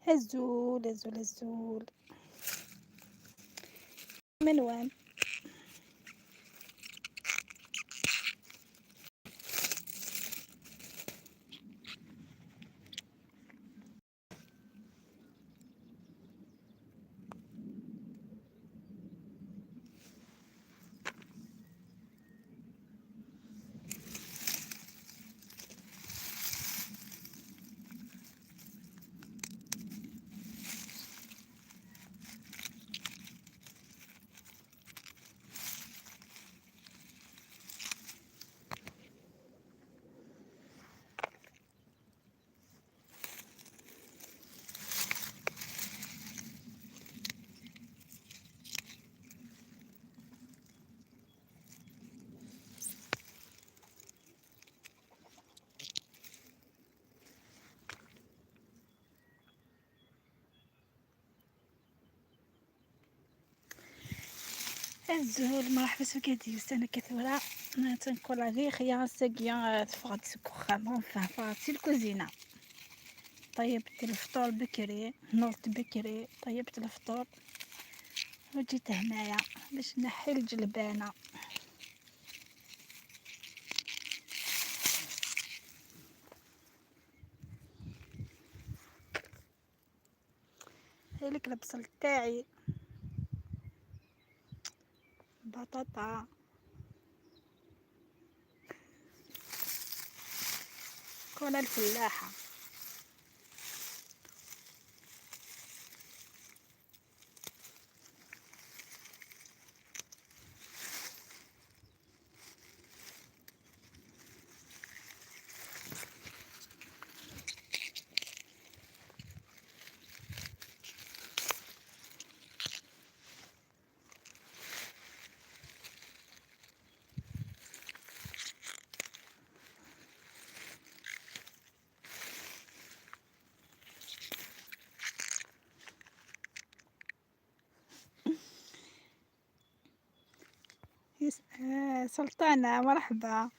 هزول هزول هزول من وين؟ الزول مرحبا سكادي انا كثورة تنقول غير خيار ساقية تفغت سكوخة فغت الكوزينة. طيبت الفطور بكري، نضت بكري طيبت الفطور وجيت هنايا باش نحي الجلبانة. هايلك البصل تاعي، بطاطا، كولا الفلاحة. سلطانة مرحبا،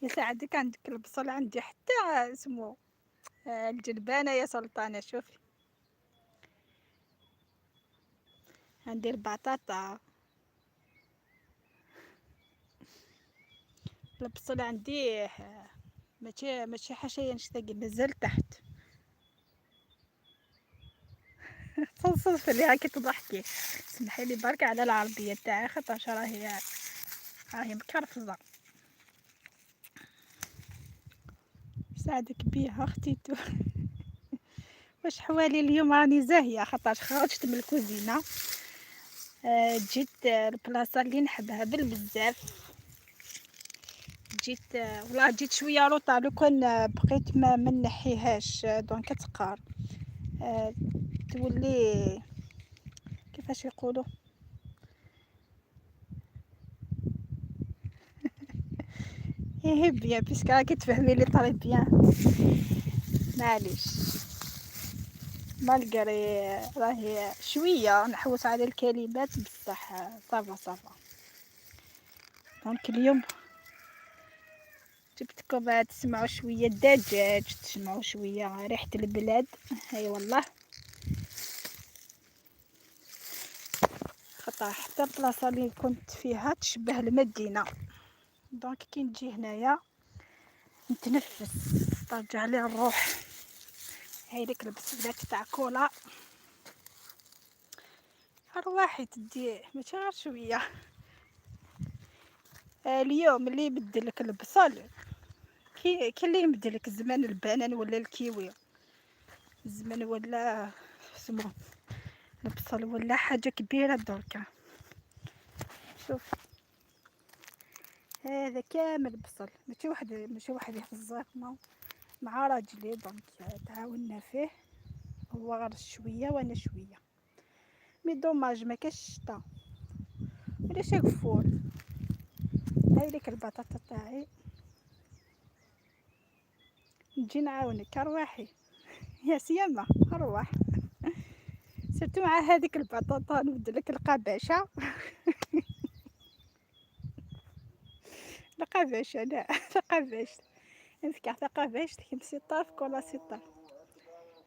يساعدك. عندك البصل، عندي حتى اسمو الجلبانة يا سلطانة. شوفي عندي البطاطا، البصل عندي ماشي حاشية نشتاقي، مازال تحت. تصف اللي هاكي تضحكي. سمحي لي برك على العربية تاعي خاطرش راهي مكرفزة. سعدك بيها اختي. واش حوالي اليوم؟ راني زاهية خاطرش خرجت من الكوزينة. جيت البلاصة اللي نحبها بالبزاف. جيت والله جيت شوية retard، لو كان بقيت ما نحيهاش donc تقار تولي كيفاش يقولوا. ايه bien puisque راكي تفهمي لي très bien. معليش malgré راهي شوية نحوس على الكلمات بصح ça va ça va. donc اليوم جبتكم تسمعوا شوية الدجاج، تسمعوا شوية ريحه البلاد. اي والله خطا حتى البلاصة اللي كنت فيها تشبه المدينة. donc كي نجي هنايا نتنفس، ترجع لي الروح. هاي ديك البسبلات تاع كولا ارواحي تدي ماشي غير شوية. اليوم اللي يبدلك البصل كي اللي يبدلك الزمان البنان ولا الكيوي، الزمان ولا سمو البصل ولا حاجة كبيرة. دركا شوف هذا كامل بصل، ماشي واحد يخزق مع راجلي. donc تعاوننا فيه، هو غير شوية وانا شوية. mais dommage ما كاش الشتا ولا شي كفور. هاي لك البطاطا تاعي، نجي نعاونك ارواحي يا سيامه ارواح. surtout مع هذيك البطاطا نبدلك القباشه. القباشه لا القباش نفكر تقباش تكمسي طرف كولا سي طرف.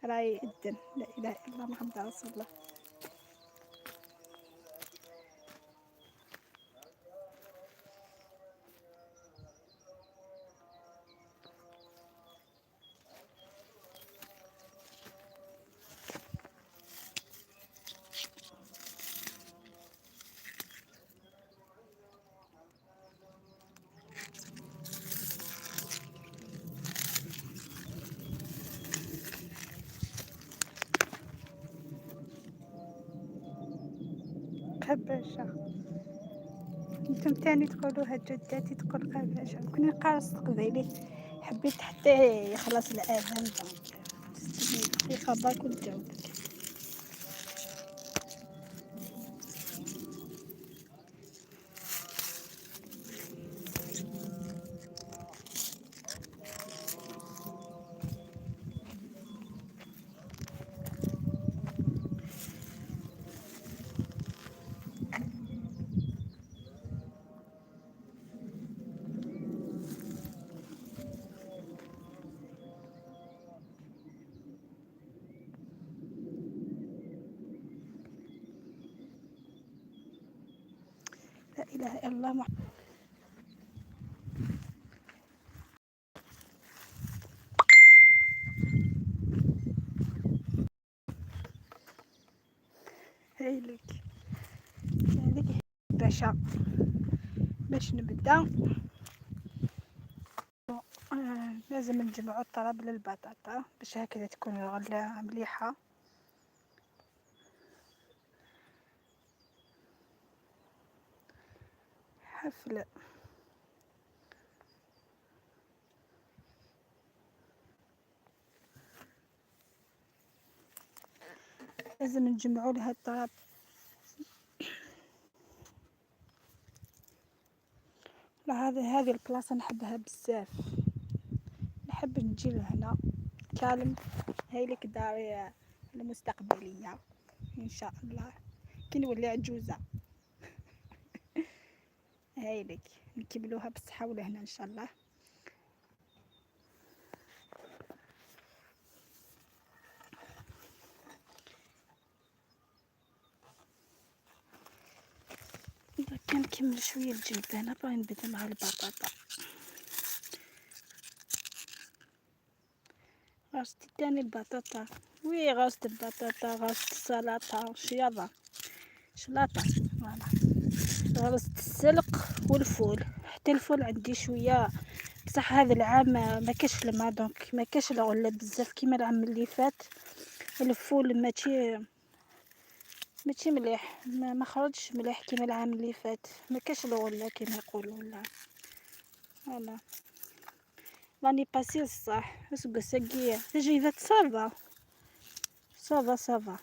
راهي يأذن. لا اله الا الله محمد رسول الله. قباشة انتم تاني تقولوها، جداتي تقول قباشة. كنا نقارص قبيلي، حبيت حتى يخلص الأذان donc دقيقة برك ونجاوبك. لا إله إلا الله محمد. هايلك هذيك باشا باش نبدا. لازم نجمعو الطراب للبطاطا باش هكذا تكون الغلة مليحة. حفلة لازم نجمعو لها الطراب. لا هذه البلاصة نحبها بزاف، نحب نجي لهنا calme. هاي لك داري المستقبلية إن شاء الله كي نولي عجوزة. هاي لك نكملوها بالصحة ولهنا إن شاء الله. درك نكمل شوية الجلبانة باغي نبدا مع البطاطا. غرست تاني البطاطا، oui غرست البطاطا، غرست السلطة، شياضة شلاطة voilà. غرست السلق والفول، حتى الفول عندي شوية بصح هذا العام ما كاش الماء، donc ما كاش الغلة بزاف كيما العام اللي فات. الفول ماشي مليح، ما خرجش مليح كيما العام اللي فات، ما كاش الغلة كيما يقولوا. ولا voilà l'année passée الصح اسكو ساكية تجربة ça va ça va ça va.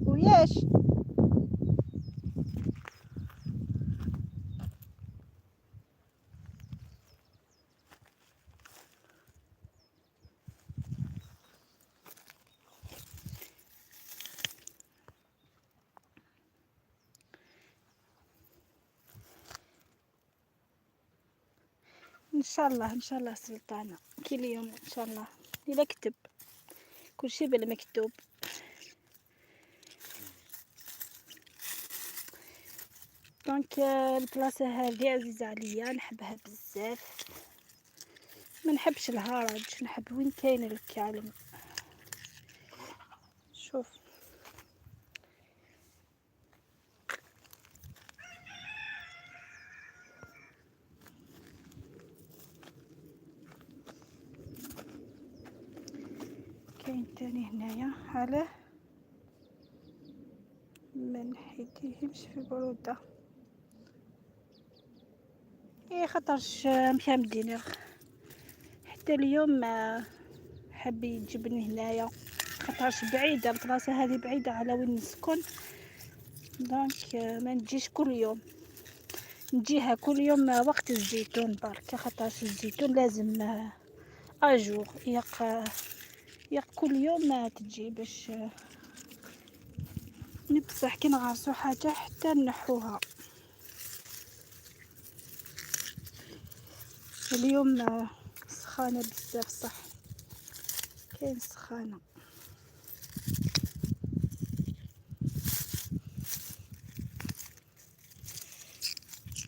وياش ان شاء الله ان شاء الله سلطانة كي اليوم ان شاء الله الا كتب كلشي بالمكتوب. donc البلاصة هذه عزيزه عليا، نحبها بزاف، ما نحبش الهرج، نحب وين كاين ال calme. شوف كاين تاني هنايا على ما نحيديهمش في برودة. ايه خاطرش مشى مدينة حتى اليوم حب يجيبني هنايا، خاطرش بعيدة البلاصة هذه بعيدة على وين نسكن، donc ما نجيش كل يوم، نجيها كل يوم وقت الزيتون برك، خاطرش الزيتون لازم à jour يق كل يوم تجي باش نبصح كي نغرسو حاجة حتى نحوها. اليوم سخانه بزاف، صح كاين سخانه.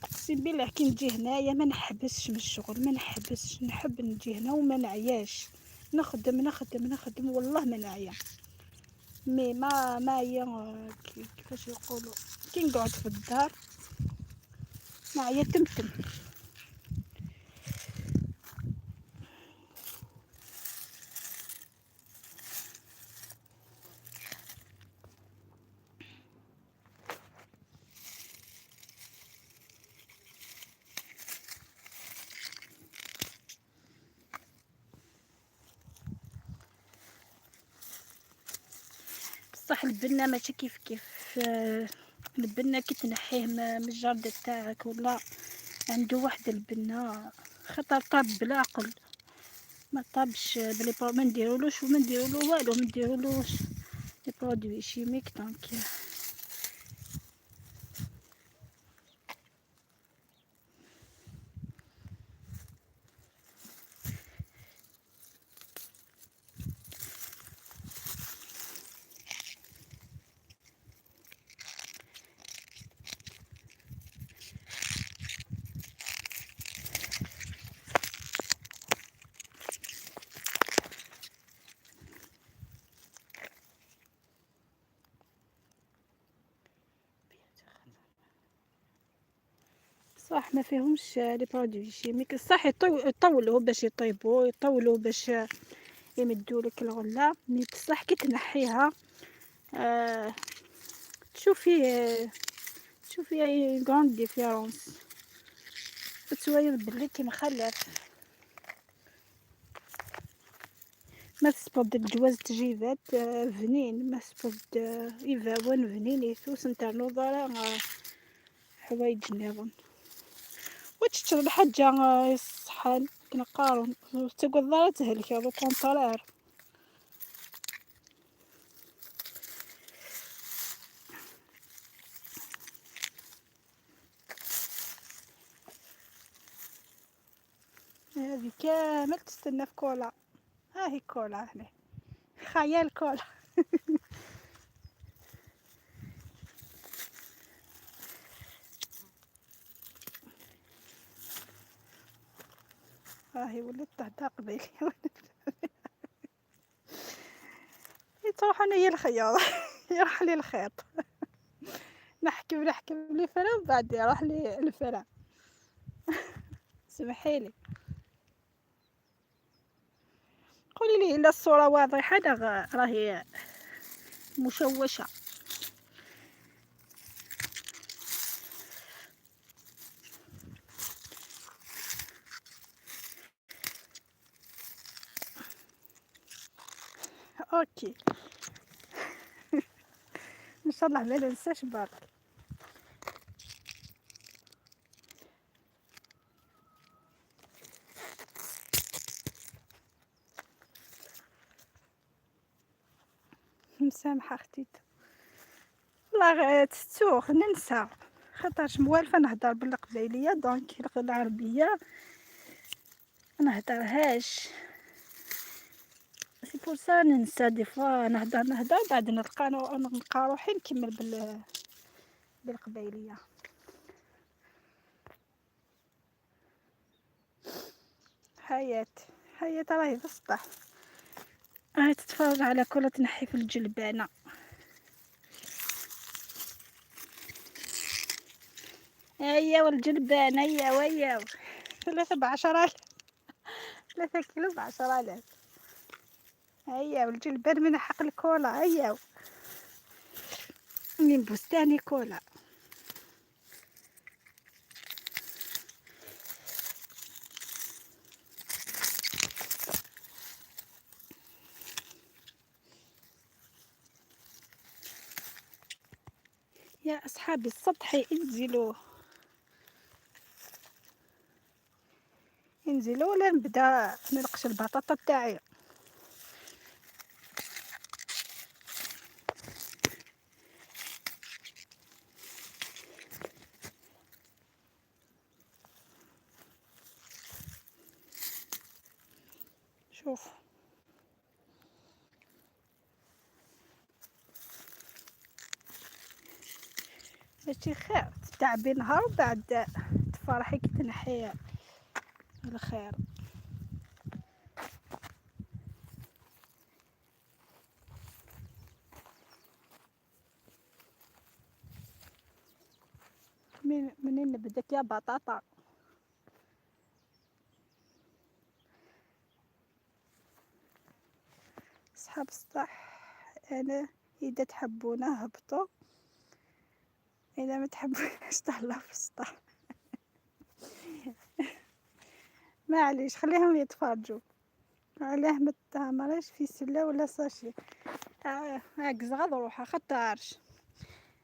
اقسم بالله كي نجي هنايا ما نحبسش من الشغل، ما نحبسش، نحب نجي هنا وما نعياش، نخدم نخدم نخدم والله ما نعيا. mais ما هي كيفاش يقولوا، كي نقعد في الدار نعيا تمتم. بصح البنه ماشي كيف كيف، البنه كي تنحيه من الجردة تاعك ولا عنده واحد البنه، خاطر طاب بالعقل، ما طابش بلي ما نديرولوش وما نديرولو والو، ما نديرولوش les produits chimiques. donc صح ما فيهمش les produits chimiques. صح يطولوا باش يطيبوا، يطولوا باش يمدوا لك الغلة، mais بصح كي تنحيها تشوفي grande différence، تسوي بلي كي مخلف. ما تسبب الجواز تجيبات فنين، ما سبب إيفاوان فنين يثوس نتاع نوضة حوايج نظن. وتشتري الحاجة الصحان كنقارن تقول ضرا تهلك au contraire. هذه كامل تستنى في كولا، ها هي كولا هنا، خيال كولا. راهي ولات تهدى قبيل. تروح انا هي الخياطة، يروح لي الخيط، نحكم لي فرا بعد يروح لي الفرا. سمحيلي، قولي لي الا الصورة واضحة راهي مشوشة. OK ان شاء الله ما ننساش برك. مسامحة اختي، والله تستوخ ننسى، خاطرش موالفه نهضر بالقبيليه، donc العربية ما نهضرهاش، c'est pour ça ننسى des fois، نهضر بعد نلقى روحي نكمل بالقبيليه. حياة حياة راهي في السطح، راهي تتفرج على كرة تنحي في الجلبانة. هيا والجلبانة، هيا ويا 3 ب10,000، 3 كيلو ب10,000. هيا والجلبان من حق الكولا، هيا من بستاني كولا. يا أصحابي السطح انزلوا انزلوا ولا نبدا ننقش البطاطا تاعي. شوف ماشي خير تتعبي نهار وبعد تفرحي كي تنحي الخير. منين نبداك يا بطاطا؟ صحاب السطح انا اذا تحبونا هبطوا، اذا ما تحبوناش تهلاو في السطح. معليش خليهم يتفرجوا. علاه ما تعمريش في سله ولا sachet؟ عكز غاد روحها خطارش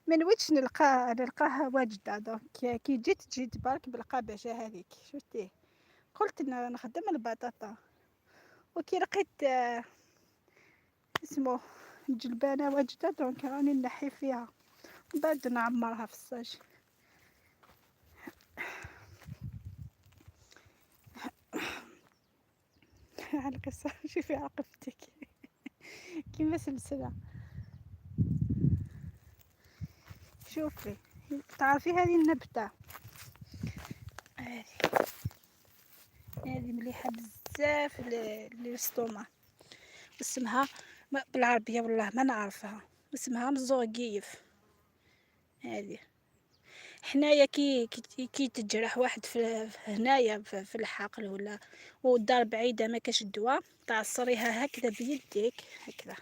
ما نويتش نلقاها واجدة. donc كي جيت برك بالقباشه هذيك شفتيه، قلت نخدم البطاطا، وكي لقيت اسمه الجلبانه واجدة donc راني نحي فيها من بعد نعمرها في ال sachet. على القصة شوفي عقبتك كيما سلسلة. شوفي تعرفي هذه النبتة هذه مليحة بزاف لل estomac، اسمها بالعربية والله ما نعرفها، اسمها مزوقيف. هذه حنايا كي كي تجرح واحد في هنايا في الحقل ولا والدار بعيدة ما كاش الدواء، تعصريها هكذا بيديك هكذا،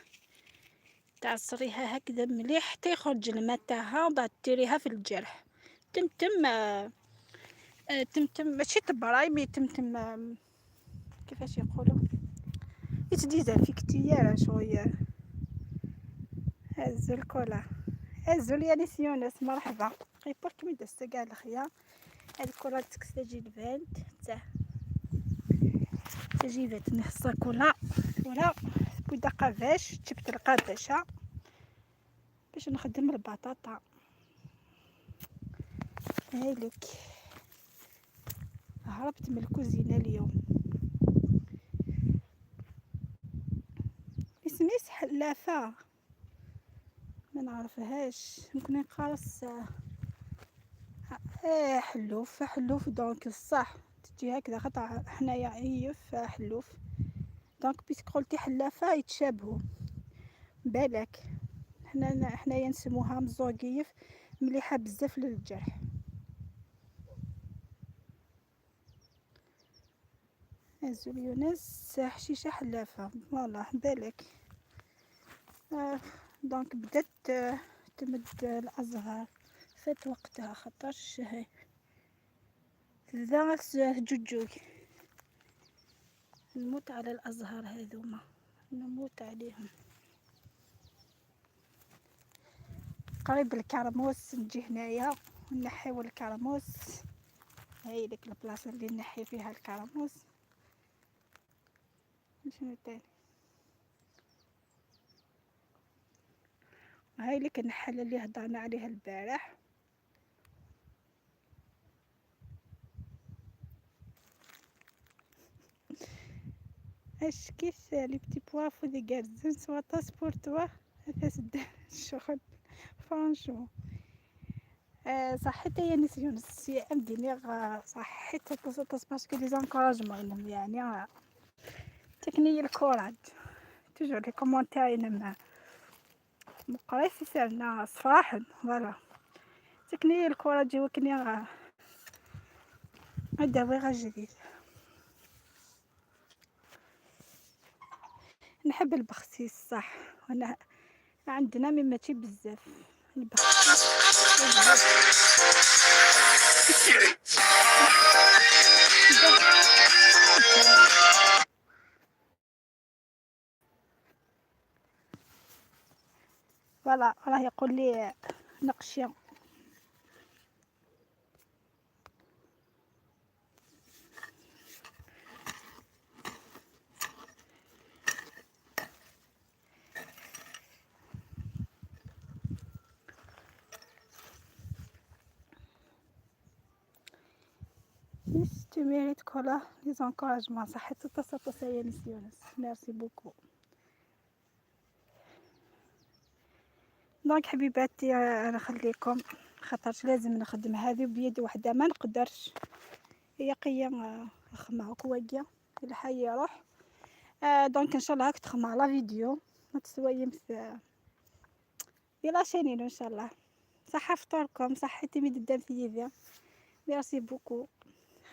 تعصريها هكذا مليح حتى يخرج الماء تاعها، وبعد ديريها في الجرح تمتم تمتم ماشي تبراي mais تمتم كيفاش يقولوا يتdésinfecter شوية. هزو الكولا هزو لي يونس مرحبا غير كمي دازت كاع الخيا. هاد الكولا تكساجي البنت تاع تجيبات نحصا كولا ولا بودا قفاش، جبت القفاشه باش نخدم البطاطا. هايلك هربت من الكوزينة اليوم. اسميس حلافه ما نعرفهاش، يمكن يقارص حلوف حلوف. donc الصح تجي هكذا خاطر حنايا عيف حلوف، donc puisque قلتي حلافه يتشابهوا بالك. حنايا نسموها مزوقيف، مليحة بزاف للجرح. هزو يونس حشيشه حلافه voilà بالك. donc بدات تمد الازهار فات وقتها خاطرش هاي ذا جوجوك. نموت على الازهار هذوما، نموت عليهم. قريب الكرموس نجي هنايا ونحيو الكرموس. هاي ديك البلاصة اللي نحي فيها الكرموس. شنو تاني؟ هاي لك النحلة اللي هضرنا عليها البارح. اش كيف les petits pois فو دي غارزن سوا طاس pour toi تسد الشغل franchement. صحيت يا ناس يونس يا امديني صحيت طاس parce que les encouragements يعني تكني ال courage toujours les commentaires نما مقريس سالنا صفاحن voilà تكني ال courage وكني غداوي غا جديد. نحب البخسيس صح، وانا عندنا mais ماشي بزاف البخسيس. voilà راه يقول لي نقشيه. يانيس tu mérites كولا les encouragements. صحيت تص يانيس يونس، merci beaucoup. donc حبيباتي انا نخليكم خاطرش لازم نخدم هذه بيد وحده ما نقدرش، هي قيا خما كواكيا الحي يروح. donc ان شاء الله هاك تخمع la vidéo ما تسويم في la chaîne ان شاء الله. صحة فطوركم، صحتي ميد دام في يدي. merci beaucoup،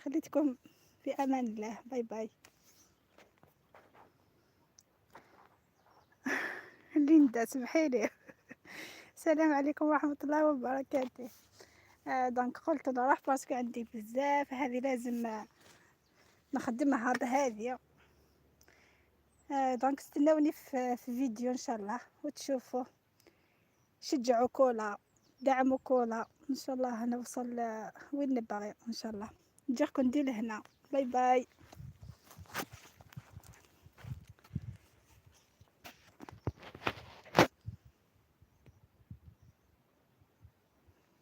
خليتكم في امان الله، bye bye. ليندا سمحيلي. السلام عليكم ورحمة الله وبركاته. donc قلت نروح parce que عندي بزاف هذه لازم نخدمها بهذه. donc استناوني في فيديو ان شاء الله وتشوفوا. شجعوا كولا، دعموا كولا، ان شاء الله نوصل وين نبغي ان شاء الله. نجيكم ندير هنا. bye bye.